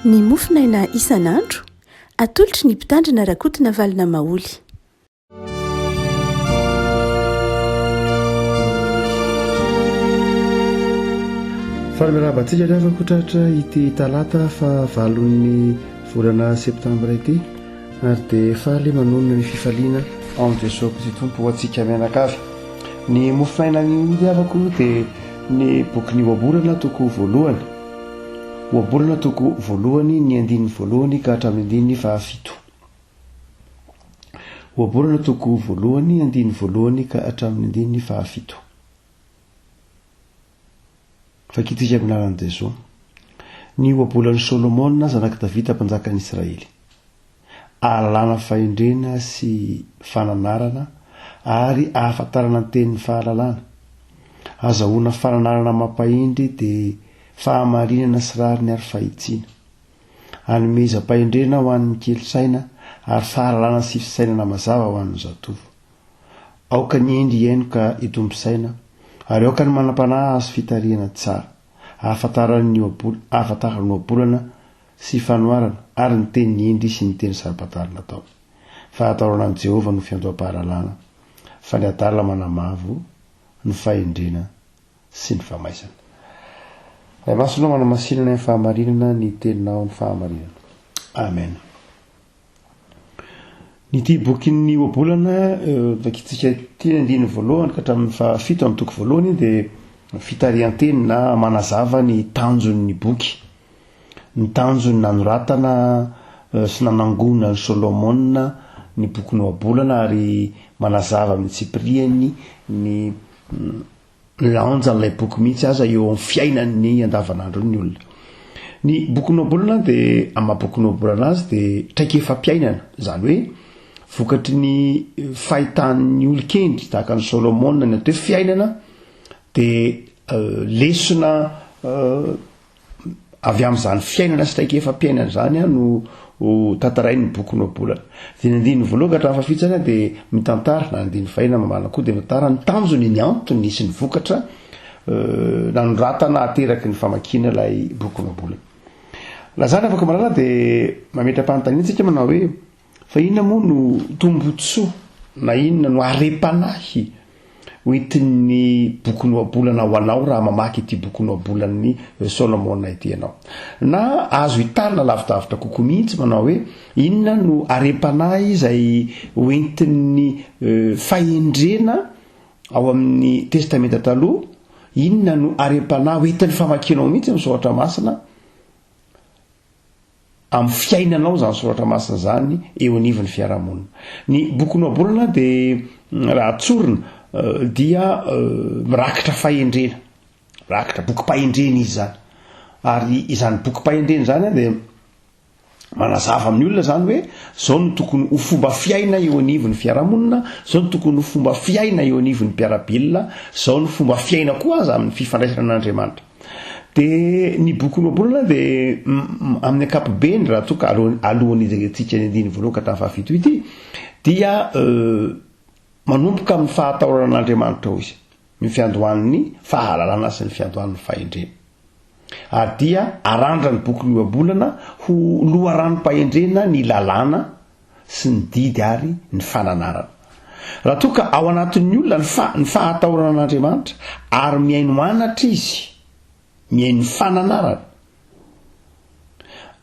Ny mofonaina isan'andro, atolotry ny Mpitandrina Rakotonavalona Maholy. Faly miarahaba antsika ry havako tratra ity talata fahavalon'ny volana septambra ity ary dia faly manonona ny fifaliana ao amin'i Jesoa Kristy Tompo ho antsika mianakavy. Ny mofonaina anio ry havako dia ny bokin'ny Ohabolana toko voalohany. Ohabolana toko voalohany ny andininy voalohany ka hatramin'ny andininy fahafito. Ohabolana toko voalohany andininy voalohany ka hatramin'ny andininy fahafito. Vakintsika amin'ny anaran'i Jesoa. Ny ohabolan'i Solomona zanak'i Davida mpanjakan'i Israely. Ahalalana fahendrena sy fananarana ary ahafantarana ny tenin'ny fahalalana. Azahoana fananarana mampahendry dia fahamarinana sy rariny ary fahitsiana. Anomezam-pahendrena ho an'ny kely saina ary fahalalana sy fisainana mazava ho an'ny zatovo. Aoka ny hendry hihaino ka hitombo saina ary aoka ny manam-panahy hahazo fitarihana tsara. Ahafantaran'ny ohabolana sy fanoharana ary ny teny hendry sy ny teny saro-pantarina atao. Fahatahorana an'i Jehovah no fiandoham-pahalalana, fa ny adala manamavo ny fahendrena sy ny famaizana. Ray Masina ô, manamasinana ny fahamarinana ny teninao ny fahamarinana. Amen. Ity bokin'ny ohabolana vakintsika ity ny andininy voalohany ka hatramin'ny fahafito amin'ny toko voalohany dia fitarihan-teny na manazava ny tanjon'ny boky. Ny tanjon'ny nanoratana sy nanangonan'i Solomona ny bokin'ny ohabolana ary manazava amin'ny tsipiriany ny lanjan'ilay boky mihitsy aza eo amin'ny fiainan'ny andavanandron'ny olona. Ny bokin'ny ohabolana dia amin'ny maha bokin'ny ohabolana azy dia traikefam-piainana, izany hoe vokatry ny fahitan'ny olon-kendry tahaka an'i Solomona ny atao hoe fiainana dia lesona Avy amin'izany fiainana sy traikefam-piainana izany no ho tantarain'ny boky Ohabolana. Dia ny andininy voalohany ka hatramin'ny fahafito izany dia mitantara, na ny andininy fahena mamarana koa dia mitantara ny tanjony, ny antony sy ny vokatra nanoratana ateraky ny famakiana ilay boky Ohabolana. Raha izany afaka malala dia mametra-panontaniana isika manao hoe Fa inona moa no tombotsoa na inona no harem-panahy hoentin'ny bokin'ny Ohabolana ho anao raha mamaky ity bokin'ny Ohabolan'i Solomona ity ianao? Na azo hitarina lavidavitra kokoa mihitsy manao hoe inona no harem-panahy izay hoentin'ny fahendrena ao amin'ny Testamenta Taloha? Inona no harem-panahy hoentin'ny famakianao mihitsy ny Soratra Masina? amin'ny fiainanao izany soratra masina izany eo anivon'ny fiarahamonina. Ny bokin'ny Ohabolana dia raha tsorina dia mirakitra fahendrena, mirakitra bokim-pahendrena izy izany. Ary izany bokim-pahendrena izany dia manazava amin'ny olona izany hoe izao no tokony ho fomba fiaina eo anivon'ny fiarahamonina, izao no tokony ho fomba fiaina eo anivon'ny mpiara-belona, izao no fomba fiaina koa aza amin'ny fifandraisana amin'Andriamanitra. Dia ny bokin'ny Ohabolana dia amin'ny ankapobeny raha toa ka alohan'ny hijerentsika ny andininy voalohany ka hatramin'ny fahafito ity dia manomboka amin'ny fahatahorana an'Andriamanitra ao izy, ny fiandohan'ny fahalalana sy ny fiandohan'ny fahendrena. Ary dia arandran'ny bokin'ny Ohabolana ho loharanom-pahendrena ny lalàna sy ny didy ary ny fananarana. Raha toa ka ao anatin'ny olona ny fa ny fahatahorana an'Andriamanitra ary mihaino anatra izy, mihaino fananarana,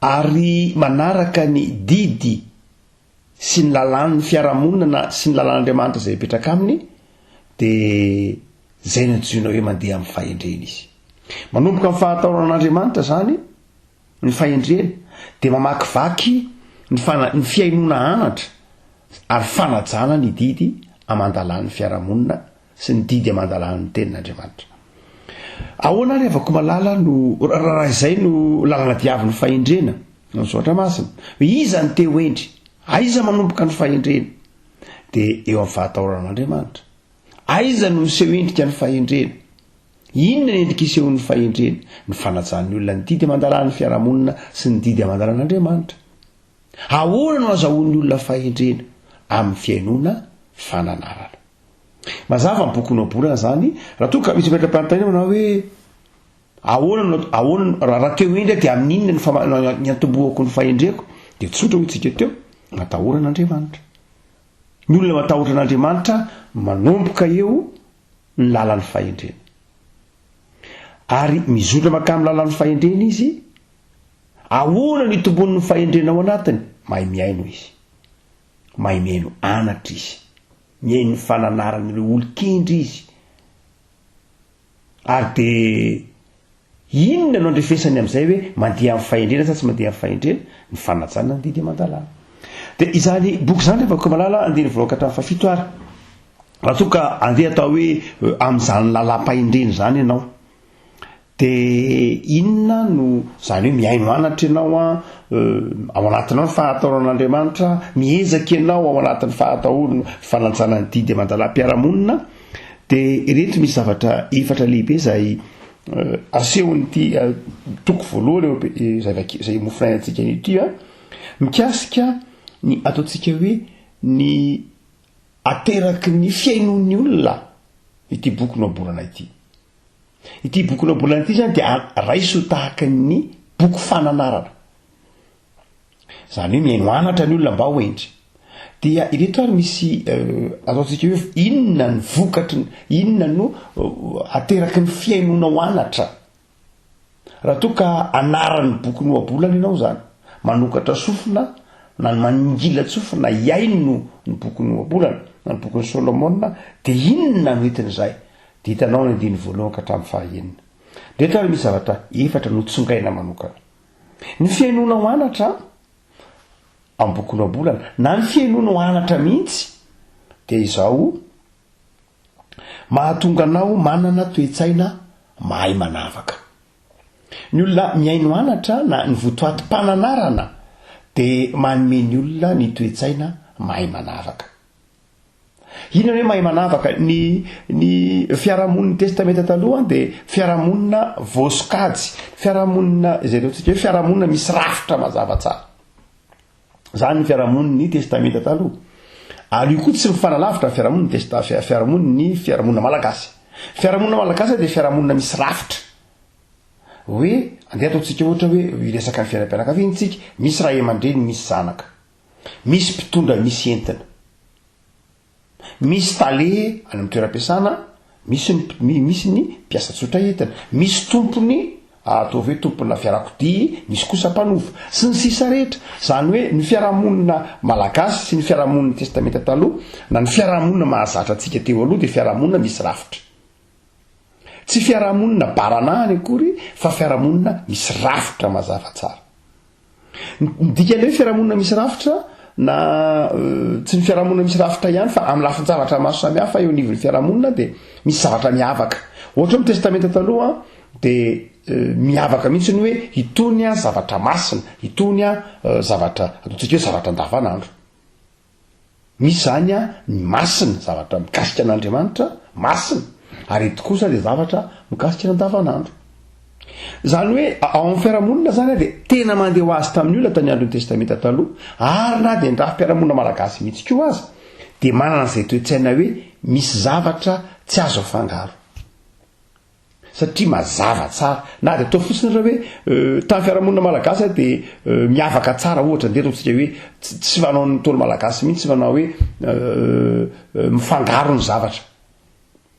ary manaraka ny didy sy ny lalàn'ny fiarahamonina na sy ny lalàn'Andriamanitra izay apetraka aminy, dia izay no antsoina hoe mandeha amin'ny fahendrena izy. Manomboka amin'ny fahatahorana an'Andriamanitra izany, Ny fahendrena dia mamakivaky ny fana ny fihainoana anatra ary fanajana ny didy aman-dalàn'ny fiarahamonina sy ny didy aman-dalàn'ny tenin'Andriamanitra. Ahoana ary havako malala no raha izay no lalana diavin'ny fahendrena ny soratra masina? Hoe iza no te ho hendry? Aiza manomboka ny fahendrena? Dia eo amin'ny fahatahorana an'Andriamanitra. Aiza no miseho endrika ny fahendrena? Inona ny endrika isehoan'ny fahendrena? Ny fanajan'ny olona ny didy aman-dalàn'ny fiarahamonina sy ny didy aman-dalàn'Andriamanitra. Ahoana no azahoan'ny olona fahendrena? Amin'ny fihainoana fananarana. Mazava ny bokin'ny Ohabolana izany, raha toa ka misy mametra-panontaniana manao hoe. Ahoana no, ahoana no, raha, raha teo hendry aho dia amin'inona no fama, no niantombohako ny fahendreko? Dia tsotra hoy tsika teo, matahora an'Andriamanitra. Ny olona matahotra an'Andriamanitra manomboka eo ny lalan'ny fahendrena. Ary mizotra mankany lalan'ny fahendrena izy, ahoana no itombon'ny fahendrena ao anatiny? Mahay mihaino izy. Mahay mihaino anatra izy. Mihaino ny fananaran'ireo olon-kendry izy. Ary dia inona no andrefesany amin'izay hoe mandeha amin'ny fahendrena sa tsy mandeha amin'ny fahendrena? Ny fanajana ny didy aman-dalàna. Dia izany boky izany ry Vakomalala andininy voalohany ka hatramin'ny fahafito ary raha toa ka andeha atao hoe amin'izany lalam-pahendrena izany ianao Dia inona no, izany hoe mihaino anatra ianao an, ao anatinao ny fahatahoran'Andriamanitra, miezaka ianao ao anatin'ny fahatahorana, fanajana ny didy aman-dalàm-piarahamonina, dia ireto misy zavatra efatra lehibe izay asehon'ity toko voalohany eo am-pe-, izay vaki-, izay mofonainantsika anio ity an, mikasika ny ataontsika hoe ny ateraky ny fihainoan'ny olona ity boky nohaborana ity. Ity boky Nobolana ity izany dia raiso tahaka ny boky fananarana. Izany hoe mihaino anatra ny olona mba ho hendry. Dia ireto ary misy ataontsika hoe inona ny vokatry ny, inona no ateraky ny fihainoanao anatra. Raha toa ka anaran'ny boky Nohabolana ianao izany, manokatra sofina na ny manongilan-tsofina hihaino ny boky Nohabolana na ny bokin'i Solomona, dia inona no entin'izay? Dia hitanao ny andininy voalohany ka hatramin'ny fahaenina. Ireto ary misy zavatra efatra notsongaina manokana. Ny fihainoanao anatra amin'ny boky Nohabolana, na ny fihainoanao anatra mihitsy, dia izao, mahatonga anao manana toe-tsaina mahay manavaka. Ny olona mihaino anatra na ny votoatim-pananarana dia manome ny olona ny toe-tsaina mahay manavaka. Inona ny hoe mahay manavaka? Ny ny fiarahamonin'ny Testamenta Taloha dia fiarahamonina voasokajy, fiarahamonina izay ataontsika hoe fiarahamonina misy rafitra mazava tsara. Izany ny fiarahamonin'ny Testamenta Taloha. Ary io koa tsy mifanalavitra ny fiarahamonin'ny Testa-, fiarahamonin'ny fiarahamonina malagasy. Fiarahamonina malagasy dia fiarahamonina misy rafitra. Hoe, andeha ataontsika ohatra hoe hiresaka ny fiainam-pianakaviana isika, misy ray aman-dreny, misy zanaka. Misy mpitondra misy entina. Misy tale any amin'ny toeram-piasana, misy ny misy ny mpiasa tsotra entina. Misy tompony, ataovy hoe tompona fiarakodia, misy kosa mpanofa. Sy ny sisa rehetra. Izany hoe ny fiarahamonina malagasy sy ny fiarahamonin'ny Testamenta Taloha, na ny fiarahamonina mahazatra antsika teo aloha dia fiarahamonina misy rafitra. Tsy fiarahamonina baranahany akory fa fiarahamonina misy rafitra mazava tsara. Ny dikan'ilay hoe fiarahamonina misy rafitra na tsy ny fiarahamonina misy rafitra ihany fa amin'ny lafin-javatra maro samihafa eo anivon'ny fiarahamonina dia misy zavatra miavaka. Ohatra hoe amin'ny Testamenta Taloha dia miavaka mihitsy ny hoe itony zavatra masina, itony zavatra ataontsika hoe zavatra andavanandro. Misy izany ny masina, zavatra mikasika an'Andriamanitra, masina, ary eto kosa dia zavatra mikasika ny andavanandro. Izany hoe ao amin'ny fiarahamonina izany dia tena mandeha ho azy tamin'ny olona tany andron'ny Testamenta Taloha, ary na dia ny rafi-piarahamonina malagasy mihitsy koa aza dia manana izay toe-tsaina hoe misy zavatra tsy azo afangaro. Satria mazava tsara. Na dia atao fotsiny aza hoe tamin'ny fiarahamonina malagasy aho dia miavaka tsara ohatra andeha ataontsika hoe tsy fanaon'ny ntaolo malagasy mihitsy manao hoe mifangaro ny zavatra.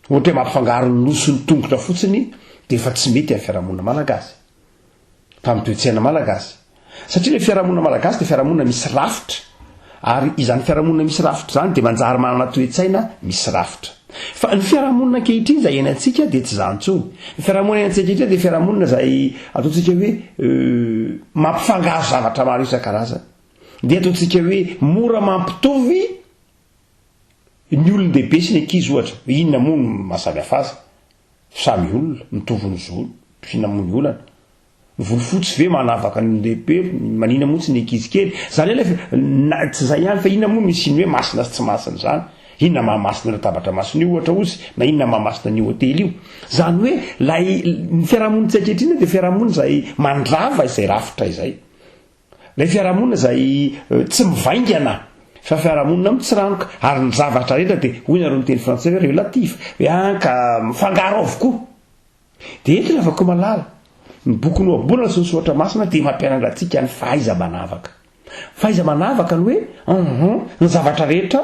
Ohatra hoe mampifangaro ny loha sy ny tongotra fotsiny dia efa tsy mety amin'ny fiarahamonina malagasy. Tamin'ny toe-tsaina malagasy. Satria ilay fiarahamonina malagasy dia fiarahamonina misy rafitra. Ary izany fiarahamonina misy rafitra izany dia manjary manana toe-tsaina misy rafitra. Fa ny fiarahamonina ankehitriny izay iainantsika dia tsy izany intsony. Ny fiarahamonina iainantsika ankehitriny dia fiarahamonina izay ataontsika hoe mampifangaro zavatra maro isan-karazany. Dia ataontsika hoe mora mampitovy ny olon-dehibe sy ny ankizy ohatra. Inona moa no mahasamihafa azy? Samy olona, mitovy ny zony, inona moa ny olana? Ny volo fotsy ve manavaka ny olon-dehibe, manina moa tsy ny ankizy kely? Zany ilay na tsy zay ihany fa inona moa no isian'ny hoe masina sy tsy masina izany? Inona maha masina io latabatra masina io ohatra ozy na inona maha masina an'io hotely io? Zany hoe lay ny fiarahamonintsika ankehitriny dia fiarahamonina izay mandrava izay rafitra izay. Ilay fiarahamonina izay tsy mivaingana fa fiarahamonina mitsiranoka ary ny zavatra rehetra dia hoy nareo miteny frantsay hoe relatif, hoe an ka mifangaro avokoa. Dia eto ry havako malala. Ny bokin'ny Ohabolana sy ny Soratra Masina dia mampianatra antsika ny fahaiza-manavaka. Fahaiza-manavaka ny hoe, hum, ny zavatra rehetra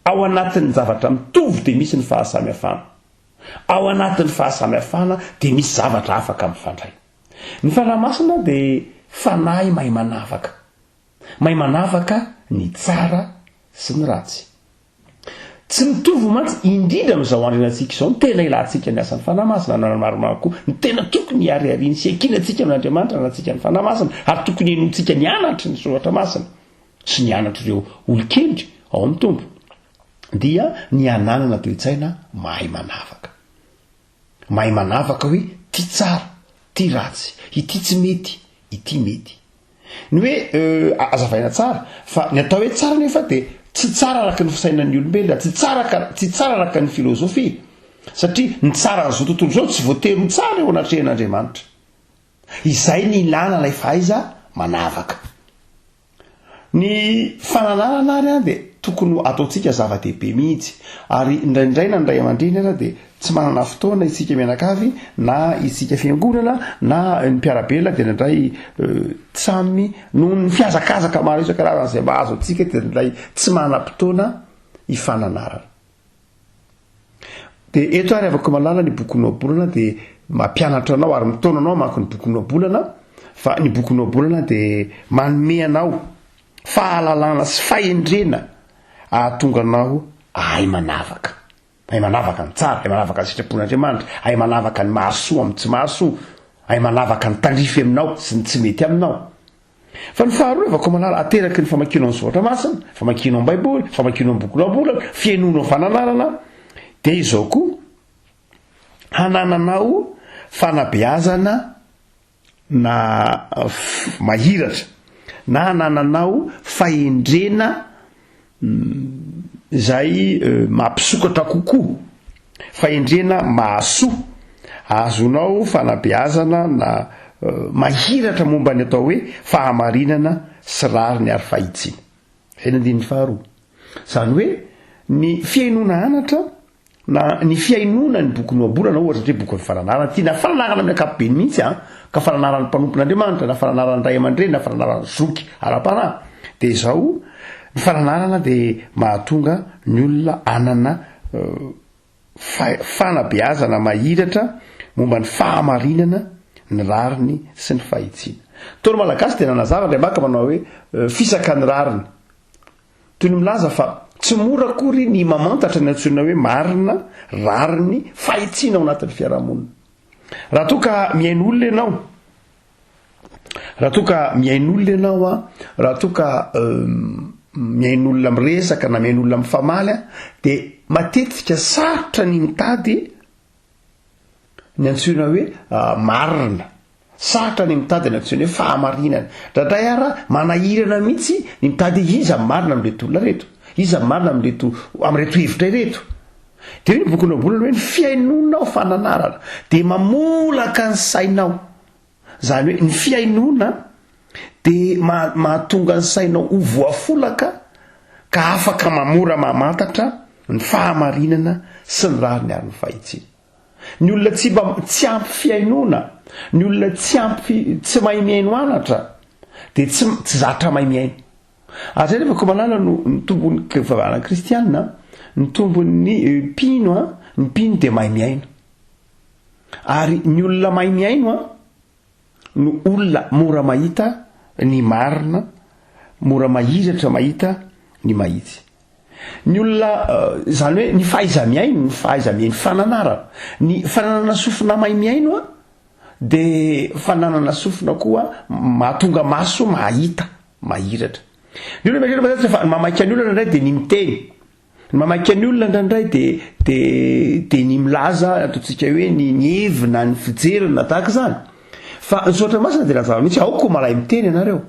ao anatin'ny zavatra mitovy dia misy ny fahasamihafana. Ao anatin'ny fahasamihafana dia misy zavatra afaka mifandray. Ny Fanahy Masina dia fanahy mahay manavaka. Mahay manavaka ny tsara sy ny ratsy. Tsy mitovy mantsy, indrindra amin'izao andro iainantsika izao, ny tena ilantsika ny asan'ny Fanahy Masina, na ny maromaro koa, ny tena tokony hiharihariany sy hiankinantsika amin'Andriamanitra ananantsika ny Fanahy Masina, ary tokony henointsika ny anatry ny Soratra Masina sy ny anatr'ireo olon-kendry ao amin'ny Tompo, dia ny hananana toe-tsaina mahay manavaka. Mahay manavaka hoe ty tsara, ty ratsy, ity tsy mety, ity mety. Ny hoe azavaina tsara, fa ny atao hoe tsara nefa dia tsy tsara araka ny fisainan'ny olombelona, tsy tsara ka, tsy tsara araka ny filozofia. Satria ny tsaran'izao tontolo izao tsy voatery ho tsara eo anatrehan'Andriamanitra. Izay ny ilana ilay fahaiza manavaka. Ny fananarana ary an dia tokony ho ataontsika zava-dehibe mihitsy. Ary indraindray na ny ray aman-dreny aza dia tsy manana fotoana isika mianakavy na isika fiangonana na ny mpiara-belona dia indraindray samy noho ny fihazakazaka maro isan-karazany izay mahazo antsika dia indraindray tsy manam-potoana hifananarana. Dia eto ary havako malala ny bokin'ny ohabolana dia mampianatra anao ary mitaona anao hamaky ny bokin'ny ohabolana fa ny bokin'ny ohabolana dia manome anao fahalalana sy fahendrena ahatonga anao ahay manavaka. Ahay manavaka ny tsara, ahay manavaka ny sitrapon'Andriamanitra, ahay manavaka ny mahasoa amin'ny tsy mahasoa, ahay manavaka ny tandrify aminao sy ny tsy mety aminao. Fa ny faharoa eva komalala ateraky ny famakianao ny soratra masina, famakianao ny baiboly, famakianao ny boky ohabolana, fihainoanao fananarana, dia izao koa, hanananao fanabeazana na mahiratra, na hanananao fahendrena izay mampisokatra kokoa, fahendrena mahasoa, ahazoanao fanabeazana na mahiratra momba ny atao hoe fahamarinana sy rariny ary fahitsiana. Izay ny andininy faharoa. Izany hoe ny fihainoana anatra na ny fihainoana ny bokin'ny ohabolana ohatra satria bokin'ny fananarana ity na fananarana amin'ny ankapobeny mihitsy an, ka fananaran'ny mpanompon'Andriamanitra na fananaran'ny ray aman-dreny na fananaran'ny zoky ara-panahy dia izao ny fananarana dia mahatonga ny olona hanana fanabeazana mahiratra momba ny fahamarinana ny rariny sy ny fahitsiana. Ntaolo malagasy dia nanazava Andriamaka manao hoe fisaka ny rariny. Toy ny milaza fa tsy mora akory ny mamantatra ny antsoina hoe marina, rariny, fahitsiana ao anatin'ny fiarahamonina. Raha toa ka mihaino olona ianao, raha toa ka mihaino olona ianao an, raha toa ka mihaino olona miresaka na mihaino olona mifamaly an, dia matetika sarotra ny mitady ny antsoina hoe marina. Sarotra ny mitady ny antsoina hoe fahamarinana. Indraindray ara manahirana mihitsy ny mitady hoe iza ny marina amin'ireto olona ireto, iza ny marina amin'ireto amin'ireto hevitra ireto. Dia hoy ny bokin'ny Ohabolana hoe ny fihainoanao fananarana dia mamolaka ny sainao. Izany hoe ny fihainoana dia mahatonga ny sainao ho voafolaka ka afaka mamora mamantatra ny fahamarinana sy ny rariny ary ny fahitsiana. Ny olona tsy mba tsy ampy fihainoana, ny olona tsy ampy tsy mahay mihaino anatra dia tsy tsy zatra mahay mihaino. Ary zay nefa komalala no ny tombon'ny fivavahana kristianina, ny tombon'ny eh, mpino a, ny mpino dia mahay mihaino. Ary ny olona mahay mihaino a no olona mora mahita ny marina, mora mahiratra mahita ny mahitsy. Ny olona, izany hoe ny fahaiza-mihaino, ny fahaiza-mihaino fananarana, ny fananana sofina mahay mihaino an, dia fananana sofina koa mahatonga maso mahita, mahiratra. Ny olona mieritreritra matetika fa ny mamaika ny olona indraindray dia ny miteny. Ny mamaika ny olona indraindray dia dia dia ny milaza ataontsika hoe ny ny heviny na ny fijeriny na tahaka izany. Fa ny soratra masina dia nazava mihitsy, aoka ho mahay miteny ianareo.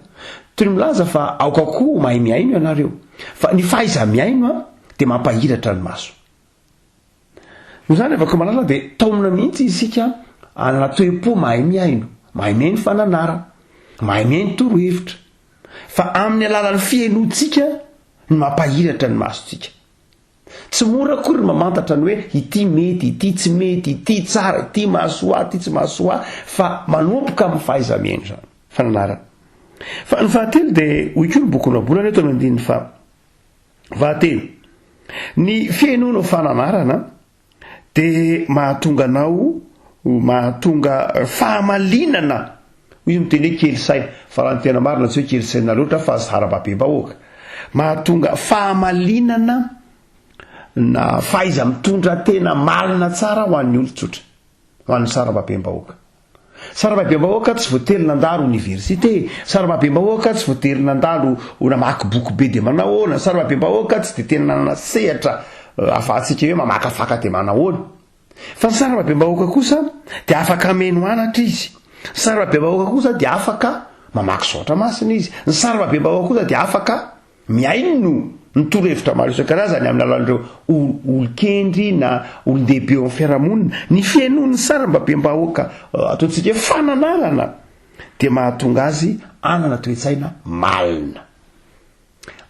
Toy ny milaza fa aoka koa ho mahay mihaino ianareo. Fa ny fahaiza-mihaino an, dia mampahiratra ny maso. Noho izany havako malala dia taomina mihitsy isika hanana toe-po mahay mihaino, mahay mihaino fananarana, mahay mihaino torohevitra. Fa amin'ny alalan'ny fihainoantsika no mampahiratra ny masontsika. Tsy mora akory ny mamantatra ny hoe ity mety, ity tsy mety, ity tsara, ity mahasoa ahy, ity tsy mahasoa ahy, fa manomboka amin'ny fahaiza-mihaino izany. Fananarana. Fa ny fahatelo dia hoy koa ny bokin'ny Ohabolana eto amin'ny andininy faha fahatelo. Ny fihainoana fananarana dia mahatonga anao mahatonga fahamalinana hoy izy miteny hoe kely saina fa raha ny tena marina tsy hoe kely saina loatra fa sarababem-bahoaka mahatonga fahamalinana na fahaiza-mitondra tena malina tsara ho an'ny olon-tsotra ho an'ny sarababem-bahoaka Sarababem-bahoaka tsy voatery nandalo oniversite, sarababem-bahoaka tsy voatery nandalo ho namaky boky be dia manahoana, sarababem-bahoaka tsy dia tena nanana sehatra ahafahantsika hoe mamakafaka dia manahoana. Fa ny sarababem-bahoaka kosa dia afaka hameno anatra izy, ny sarababem-bahoaka kosa dia afaka mamaky soratra masina izy, ny sarababem-bahoaka kosa dia afaka Mihaino ny torohevitra maro isan-karazany amin'ny alalan'ireo olon-kendry na olon-dehibe eo amin'ny fiarahamonina. Ny fihainoan'ny sarambabem-bahoaka ataontsika hoe fananarana dia mahatonga azy hanana toe-tsaina malina.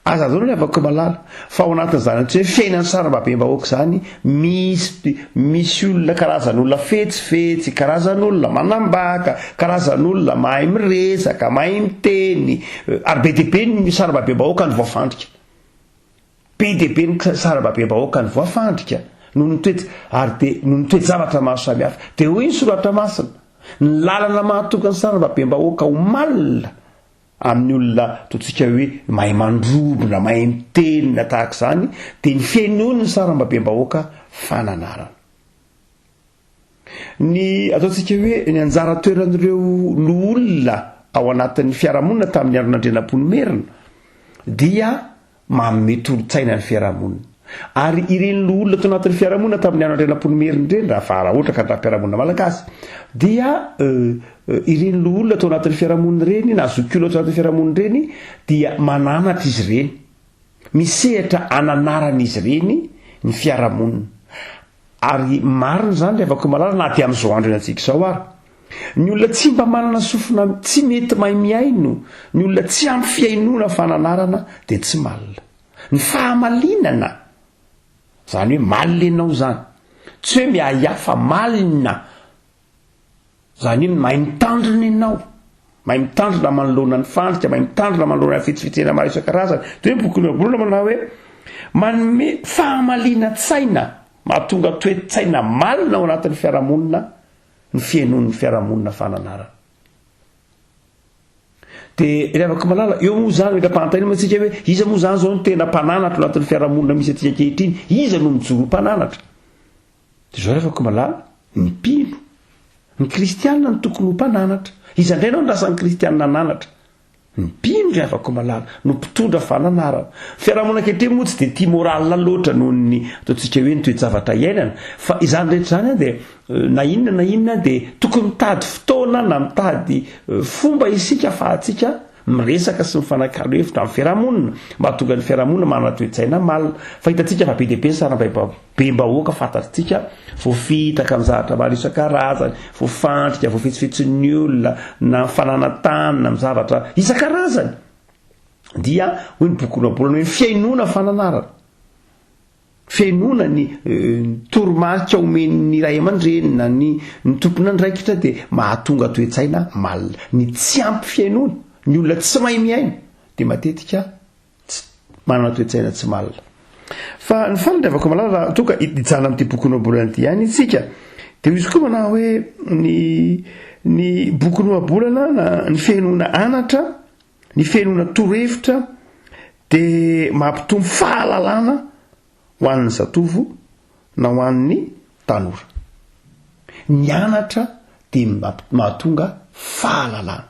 Aza adino ry havako malala fa ao anatin'izany antsoina hoe fiainan'ny sarambabem-bahoaka izany misy misy olona karazan'olona fetsifetsy, karazan'olona manambaka, karazan'olona mahay miresaka, mahay miteny, Ary be dia be ny sarambabem-bahoaka no voafandrika. Be dia be ny sarambabem-bahoaka no voafandrika noho ny toe ary dia noho ny toe-javatra maro samihafa. Dia hoy ny soratra masina, ny lalana mahatonga ny sarambabem-bahoaka ho malina amin'ny olona ataontsika hoe mahay mandrobona, mahay miteny na tahaka izany, dia ny fenoin'ny sarambabem-bahoaka fananarana. Ny ataontsika hoe ny anjara toeran'ireo loholona ao anatin'ny fiarahamonina tamin'ny andron'Andrianampoinimerina dia manome tolo-tsaina ny fiarahamonina. Ary ireny loholona tao anatin'ny fiarahamonina tamin'ny andron'Andrianampoinimerina ireny, raha fa raha ohatra ka ny rafi-piarahamonina malagasy, dia ireny loholona tao anatin'ny fiarahamonina ireny na zokiolona tao anatin'ny fiarahamonina ireny dia mananatra izy ireny. Misehatra ananaran'izy ireny ny fiarahamonina. Ary marina izany ry havako malala na dia amin'izao andro iainantsika izao ary. Ny olona tsy mba manana sofina tsy mety mahay mihaino, ny olona tsy ampy fihainoana fananarana dia tsy malina. Ny fahamalinana, izany hoe malina ianao izany, tsy hoe miahiahy fa malina. Izany hoe mahay mitandrina ianao, mahay mitandrina manoloana ny fandrika, mahay mitandrina manoloana ny fihetsifetsena maro isan-karazany. Toy ny bokin'ny Ohabolana manao hoe manome fahamalinan-tsaina, mahatonga toe-tsaina malina ao anatin'ny fiarahamonina ny fihainoan'ny fiarahamonina fananarana. Dia ry havako malala, eo moa izany mety ampanontaniana moa isika hoe iza moa izany izao no tena mpananatra ao anatin'ny fiarahamonina misy antsika ankehitriny? Iza no mijoro ho mpananatra? Dia izao rehefa ko malala, ny mpino, ny kristiana no tokony ho mpananatra. Iza indray no andrasan'ny kristiana hananatra? Ny mpino ry havako malala no mpitondra fananarana. Ny fiarahamonina ankehitriny moa tsy dia tia morale loatra noho ny ataontsika hoe ny toe-javatra iainana. Fa izany rehetra izany dia na inona na inona dia tokony mitady fotoana na mitady fomba isika afahantsika miresaka sy mifanakalo hevitra amin'ny fiarahamonina mba hahatonga ny fiarahamonina manana toe-tsaina malina. Fa hitantsika fa be dia be ny sarambabem-bahoaka fantatsika voafitaka amin'ny zavatra maro isan-karazany, voafandrika, voafetsifetsin'ny olona, na fananan-tany na amin'ny zavatra isan-karazany. Dia hoy ny bokin'ny Ohabolana hoe ny fihainoana fananarana. Fenoina ny toromarika omen'ny ray aman-dreny na ny ny tompon'andraikitra dia mahatonga toe-tsaina malina. Ny tsy ampy fihainoana, ny olona tsy mahay mihaino dia matetika tsy manana toe-tsaina tsy malina. Fa ny farany ry havako malala raha toa ka hijanona amin'ity bokin'ny Ohabolana ity ihany isika dia hoy izy koa manao hoe ny ny bokin'ny Ohabolana na ny fihainoana anatra, ny fihainoana torohevitra dia mampitombo fahalalana ho an'ny zatovo na ho an'ny tanora. Ny anatra dia mahatonga fahalalana.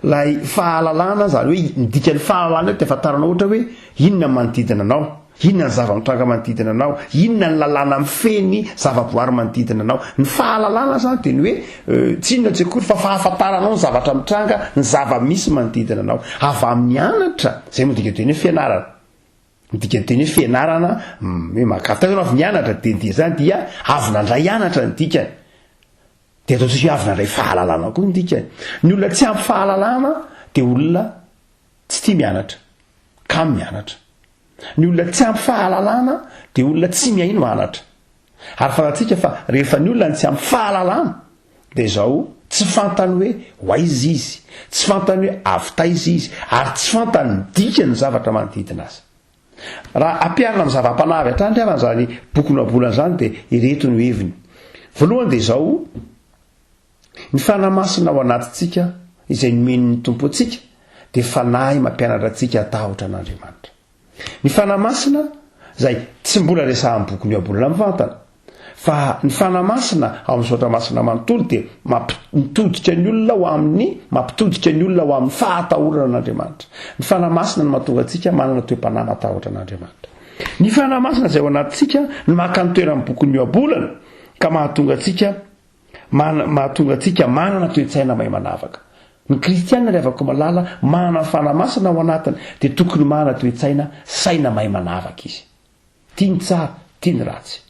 Ilay fahalalana izany hoe ny dikan'ny fahalalana eo dia ahafantarana ohatra hoe inona ny manodidina anao. Inona ny zava-mitranga manodidina anao? Inona ny lalàna mifehy ny zavaboary manodidina anao? Ny fahalalana izany dia ny hoe tsy inona tsy akory fa fahafantaranao ny zavatra mitranga, ny zava-misy manodidina anao. Avy amin'ny anatra, izay no dikanteny hoe fianarana. Ny dikanteny hoe fianarana, hoe maka, taiza ianao avy nianatra? Dia ny dikan'izany dia avy nandray anatra ny dikany. Dia ataontsika hoe avy nandray fahalalana koa ny dikany. Ny olona tsy ampy fahalalana dia olona tsy tia mianatra, kamo mianatra. Ny olona tsy ampy fahalalana dia olona tsy mihaino anatra. Ary fantatsika fa rehefa ny olona no tsy ampy fahalalana dia izao, tsy fantany hoe ho aiza izy, tsy fantany hoe avy taiza izy, ary tsy fantany ny dikan'ny zavatra manodidina azy. Raha ampiharina amin'ny zava-panahy avy hatrany ry havana izany boky nohabolana izany dia ireto no heviny. Voalohany dia izao, ny Fanahy Masina ao anatintsika izay nomen'ny Tompo antsika dia Fanahy mampianatra antsika hatahotra an'Andriamanitra. Ny Fanahy Masina izay tsy mbola resahan'ny bokin'ny Ohabolana mivantana, fa ny Fanahy Masina ao amin'ny Soratra Masina manontolo dia mampitodika ny olona ho amin'ny mampitodika ny olona ho amin'ny fahatahorana an'Andriamanitra. Ny Fanahy Masina no mahatonga antsika manana toe-panahy matahotra an'Andriamanitra. Ny Fanahy Masina izay ao anatintsika no maka ny toeran'ny bokin'ny Ohabolana ka mahatonga antsika Mana, mahatonga antsika manana toe-tsaina mahay manavaka. Ny kristiana ry havako malala, manana ny Fanahy Masina ao anatiny, dia tokony manana toe-tsaina, saina mahay manavaka izy. Tia ny tsara, tia ny ratsy.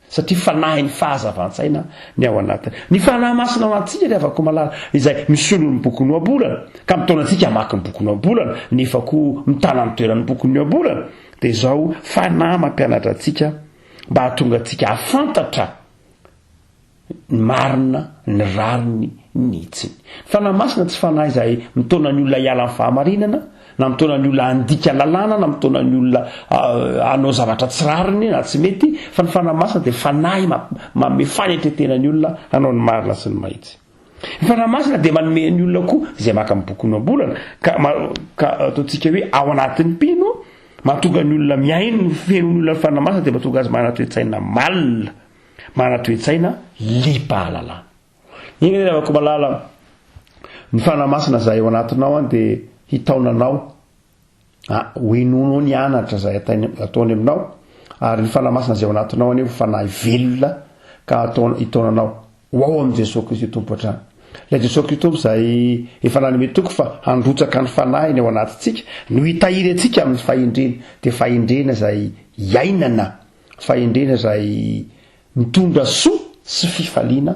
Satria fanahin'ny fahazavan-tsaina ny ao anatiny. Ny Fanahy Masina ao anatintsika ry havako malala, izay misolo ny bokin'ny Ohabolana, ka mitaona antsika hamaky ny bokin'ny Ohabolana, nefa koa mitana ny toeran'ny bokin'ny Ohabolana, dia izao Fanahy mampianatra antsika mba hahatonga antsika hahafantatra ny marina, ny rariny, ny hitsiny. Ny Fanahy Masina tsy fanahy izay mitaona ny olona hiala amin'ny fahamarinana, na mitaona ny olona handika lalàna, na mitaona ny olona hanao zavatra tsy rariny na tsy mety, fa ny Fanahy Masina dia fanahy manome fanetren-tena ny olona hanao ny marina sy ny mahitsy. Ny Fanahy Masina dia manome ny olona koa izay maka amin'ny bokin'ny Ohabolana, ka ka ataontsika hoe ao anatin'ny mpino, mahatonga ny olona mihaino ny feon'ny olona ny Fanahy Masina dia mahatonga azy manana toe-tsaina malina. Manana toe-tsaina liam-pahalalana. Iny ry havako malala, ny Fanahy Masina izay ao anatinao an dia hitaona anao, ho henoinao ny anatra izay ataony aminao, ary ny Fanahy Masina izay ao anatinao anie ho Fanahy velona ka hitaona anao ho ao amin'i Jesoa Kristy Tompo hatrany. Ilay Jesoa Kristy Tompo izay efa nanome toky fa handrotsaka ny Fanahiny ao anatintsika no hitahiry antsika amin'ny fahendrena, dia fahendrena izay iainana Fahendrena izay mitondra soa sy fifaliana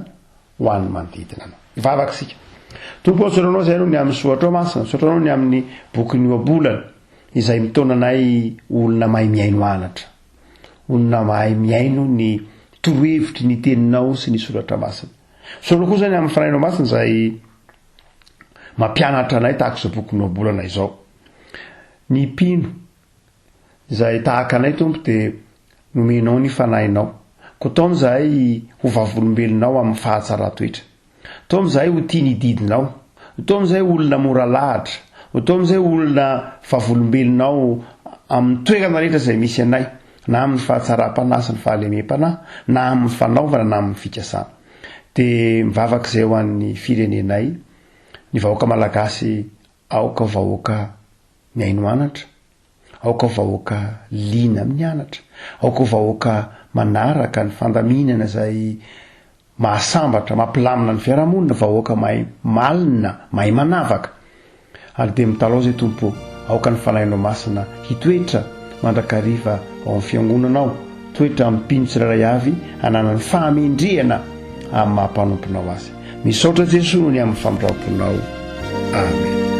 ho an'ny manodidina anao. Hivavaka isika. Tompo ô, misaotra Anao izay ny amin'ny soatrao masina, misaotra Anao ny amin'ny bokin'ny ohabolana izay mitaona anay ho olona mahay mihaino anatra, olona mahay mihaino ny torohevitry ny teninao sy ny soratra masina. Misaotra Anao koa izay ny amin'ny fanahinao masina izay mampianatra anay tahaka izao bokin'ny ohabolana izao. Ny mpino Izay tahaka anay, Tompo, dia nomenao ny Fanahinao. Koa taomy izahay ho vavolombelonao amin'ny fahatsaran-toetra. Taomy izahay ho tia ny didinao. Taomy izahay ho olona mora lahatra. Ho taomy izahay ho olona vavolombelonao amin'ny toerana rehetra izay misy anay, na amin'ny fahatsaram-panahy sy ny fahalemem-panahy, na amin'ny fanaovana na amin'ny fikasana. Dia mivavaka izay ho an'ny firenenay, ny vahoaka malagasy aoka vahoaka mihaino anatra, aoka ho vahoaka liana amin'ny anatra, aoka ho vahoaka manaraka ny fandaminana izay mahasambatra, mampilamina ny fiarahamonina, vahoaka mahay malina, mahay manavaka. Ary dia mitalaho izay Tompo ô, aoka ny Fanahinao Masina hitoetra mandrakariva ao amin'ny Fiangonanao, toetra amin'ny mpino tsirairay avy hananany fahamendrehana amin'ny maha mpanomponao azy. Misaotra Jesoa noho ny amin'ny famindram-ponao. Amen.